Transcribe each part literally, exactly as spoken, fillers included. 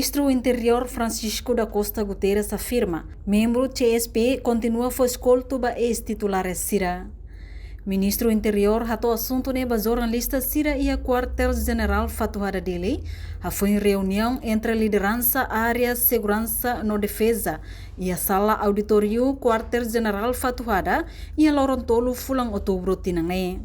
Ministru Interiór Francisco da Costa Guterres afirma, membru C S P kontinua fó eskoltu ba eis-titulár sira. Ministru Interiór hato'o asuntu ne'e ba jornalista sira iha Kuartél Jenerál Fatuhada, Dili, hafoin reuniaun entre lideransa área seguransa no defeza iha sala auditóriu Kuartél Jenerál Fatuhada iha loron tolu fulan Outubru tinan ne'e.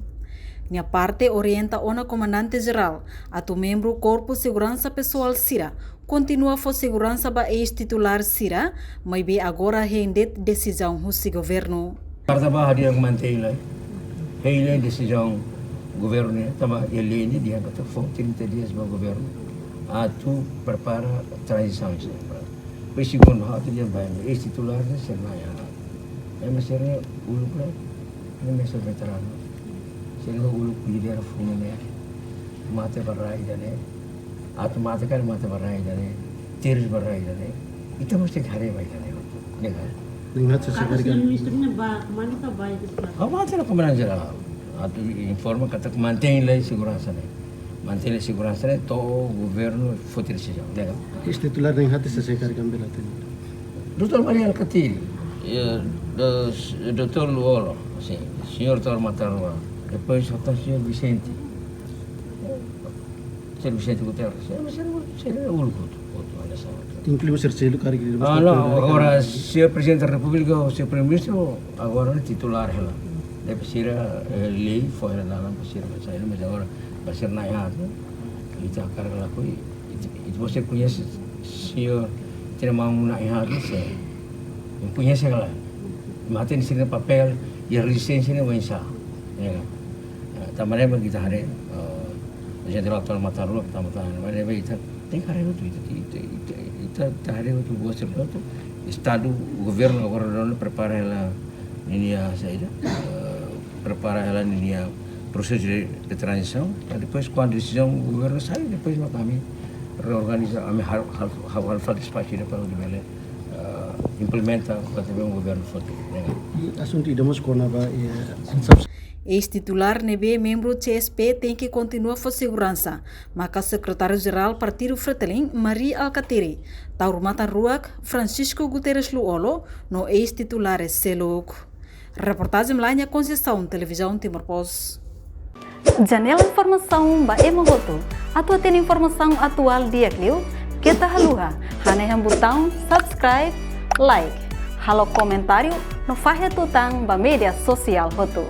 Nia parte orienta ona Komandante Jerál atu membru Korpu Seguransa Pesoál sira kontinua fó seguransa ba eis-titulár sira, maibé agora hein de'it desizaun husi governu. Karta ba hadi'a mantein lai. Hein lai desizaun governu ne'e, tanba iha lei ne'e dehan katak fó trinta dias ba governu atu prepara tranzisaun sira. Depois segundu ha'u atu dehan ba eis-titulár ne'e sira na'in-haat. Ema sira ne'e uluk ne'e, ne'e mesak veteranu. Sira ne'e uluk lidera funu ne'e. Mate ba rai ida-ne'e. Atu mate karik mate ba rai ida-ne'e. Terus ba rai ida-ne'e. Ita mós tenke haree ba ida-ne'e. Ne'e ka? Na'in-haat sira Katak karik señór kan. Ministru ne'e ba, manu ka ba itu, Pak? Ha'u mate na Komandante Jerál. Atu informa katak mantein lai seguransa ne'e. Mantein lai seguransa ne'e, to'o governu foti desizaun, ne'e ka? Eis-titulár na'in-haat sira karik kan bela tene. Doutór Mari Alkatiri, eh, dos-, Doutór Lú-Olo, sin, señór Taur Matan Ruak, depois hotu señór Vicente. Señór Vicente Guterres, señór, señór, señór uluk hotu, hotu, hanesan hotu. Inklui sira seluk karik di Ah, no, agora, señór Prezidente da Repúblika, señór Primeiru-Ministru, agora ne'e titulár hela. Depois sira, eh, lei fó hela dalan ba sira, mas agora ba sira na'in-haat, ita hakarak lakohi, ita, ita, você conhece señór, tiene mão na'in-haat, sin. Koñese ka lae. Mate ne'e sira-nia papél, iha rezisténsia ne'e oinsá. Ya kan? Ah, tanba ne'e mak ita haree, eh, Jenderal Taur Matan Ruak, tanba, tanba ne'e mak ita tenke haree hotu, ita, ita, ita, ita, ita haree hotu, buat sira hotu. Estadu, governu agora daudaun prepara hela ninia saida, eh, prepara hela ninia prosesu de, de tranzisaun. I depois, kuandu desizaun governu sai, depois mak ami reorganiza, ami hal, hal, hal, halo fali espasu ida para atu bele, eh, implementa, para atu bele governu foti, ne'e ka? I asuntu ida mós kona-ba, eh, Eis-titulár ne'ebé membru C S P tenke kontinua fó seguransa, maka Sekretáriu Jerál Partidu Fretilin, Mari Alkatiri, Taur Matan Ruak, Francisco Guterres Lú-Olo, no eis-titulár seluk. Reportajen Melania Conceição, Televizaun Timor Post. Janela informasaun ba ema hotu. Atu hatene informasaun atuál di'ak liu, keta haluha hanehan butaun subscribe, like, halo komentáriu no fahe tutan ba média sosiál hotu.